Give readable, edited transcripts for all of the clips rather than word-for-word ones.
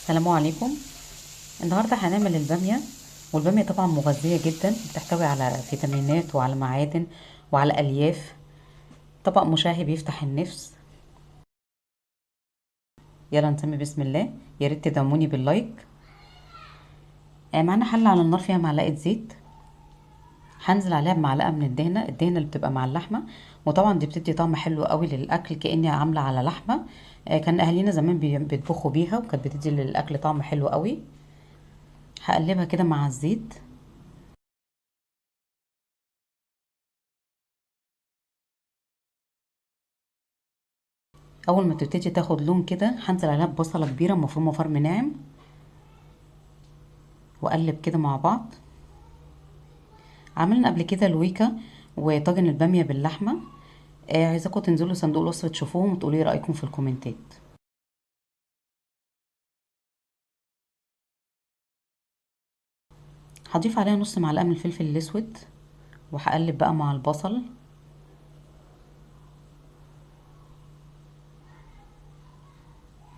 السلام عليكم. النهارده هنعمل الباميه، والباميه طبعا مغذيه جدا، بتحتوي على فيتامينات وعلى معادن وعلى الياف. طبق مشهي بيفتح النفس. يلا نسمي بسم الله. يا ريت تدعموني بال like. معانا حله على النار فيها معلقه زيت، هنزل عليها بمعلقه من الدهنه، الدهنه اللي بتبقى مع اللحمة، وطبعا دي بتدي طعم حلو قوي للاكل، كاني عامله على لحمه. كان اهالينا زمان بيطبخوا بيها، وكانت بتدي للاكل طعم حلو قوي. هقلبها كده مع الزيت. اول ما تبتدي تاخد لون كده هنزل عليها ببصله كبيرة مفرومه فرم ناعم، واقلب كده مع بعض. عملنا قبل كده الويكا وطاجن الباميه باللحمه. عايزاكم تنزلوا صندوق الوصف تشوفوهم وتقولوا لي رايكم في الكومنتات. هضيف عليها نص معلقه من الفلفل الاسود، وهقلب بقى مع البصل.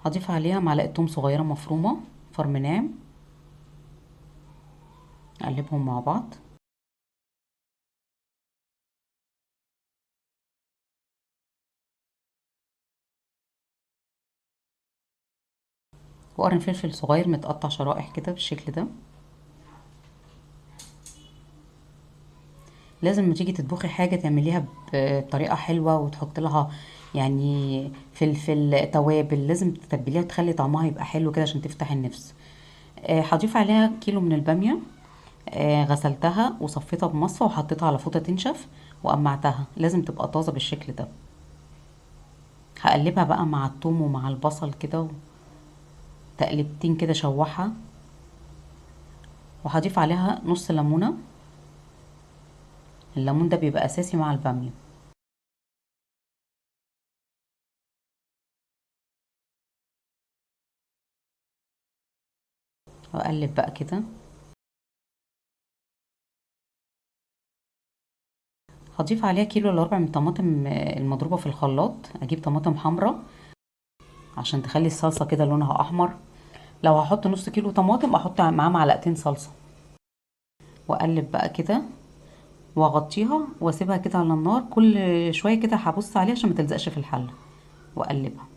هضيف عليها معلقه توم صغيرة مفرومه فرم ناعم، اقلبهم مع بعض. وقرن فلفل صغير متقطع شرائح كده بالشكل ده. لازم لما تيجي تطبخي حاجة تعمليها بطريقة حلوة وتحط لها فلفل، توابل، لازم تتبليها وتخلي طعمها يبقى حلو كده عشان تفتح النفس. هضيف عليها كيلو من الباميه، غسلتها وصفيتها بمصفى وحطيتها على فوطه تنشف وقمعتها، لازم تبقى طازة بالشكل ده. هقلبها بقى مع الثوم ومع البصل كده تقلبتين كده شوحها، وهضيف عليها نص ليمونه. الليمون ده بيبقى اساسي مع الباميه. واقلب بقى كده. هضيف عليها كيلو الا ربع من الطماطم المضروبه في الخلاط. اجيب طماطم حمراء عشان تخلي الصلصه كده لونها احمر. لو هحط نص كيلو طماطم احط معاه معلقتين صلصه. واقلب بقى كده واغطيها واسيبها كده على النار. كل شوية كده هبص عليها عشان ما تلزقش في الحلة، واقلبها.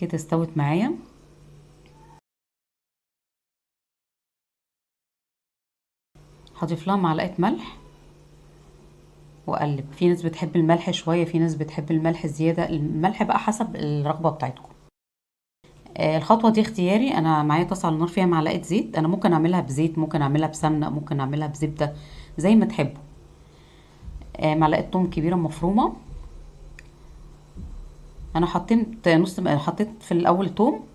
كده استوت معايا. هضيف لها معلقه ملح واقلب. في ناس بتحب الملح شوية، في ناس بتحب الملح زيادة، الملح بقى حسب الرغبة بتاعتكم. الخطوة دي اختياري. انا معايا طاسه على النار فيها معلقه زيت، انا ممكن اعملها بزيت، ممكن اعملها بسمنه، ممكن اعملها بزبده، زي ما تحبوا. معلقه توم كبيرة مفرومه. انا حطيت نص، حطيت في الاول توم،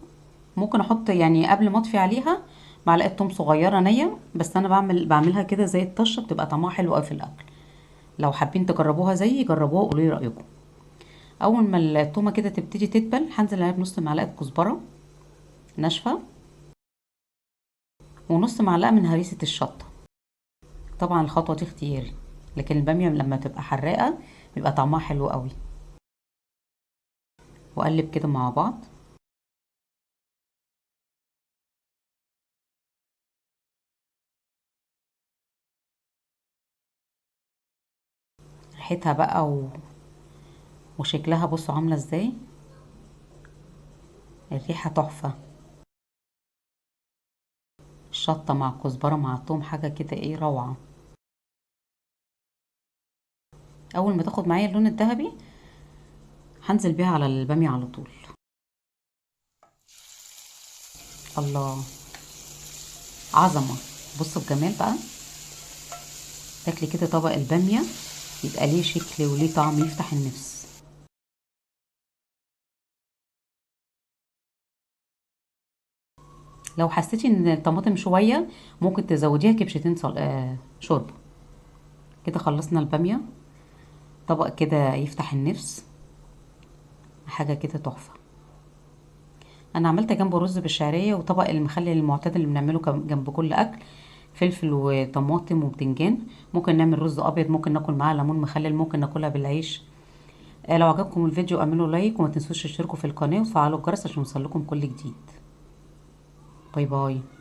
ممكن احط قبل ما اطفي عليها معلقه توم صغيرة نيه، بس انا بعملها كده زي الطشه، بتبقى طعمها حلو قوي في الاكل. لو حابين تجربوها زيي جربوها وقولوا لي رايكم. اول ما التومه كده تبتدي تدبل هنزل عليها بنص معلقه كزبره ناشفة ونص معلقه من هريسه الشطه. طبعا الخطوة دي اختياري، لكن الباميه لما تبقى حراقه بيبقى طعمها حلو قوي. واقلب كده مع بعض. ريحتها بقى وشكلها بصوا عامله ازاي، الريحة تحفة. الشطه مع الكزبره مع الثوم حاجة كده روعه. اول ما تاخد معايا اللون الذهبي هنزل بيها على الباميه على طول. الله، عظمه. بصوا الجمال بقى، تاكلي كده طبق الباميه يبقى ليه شكل وليه طعم يفتح النفس. لو حسيتي ان الطماطم شوية ممكن تزوديها كبشتين شوربة. كده خلصنا الباميه، طبق كده يفتح النفس، حاجة كده تحفة. انا عملت جنبه رز بالشعريه وطبق المخلل المعتاد اللي بنعمله جنب كل اكل. فلفل وطماطم وبتنجان. ممكن نعمل رز ابيض، ممكن ناكل معاها ليمون مخلل، ممكن ناكلها بالعيش. لو عجبكم الفيديو اعملوا like، وما تنسوش تشتركوا في القناة وتفعلوا الجرس عشان يوصلكم كل جديد. bye bye.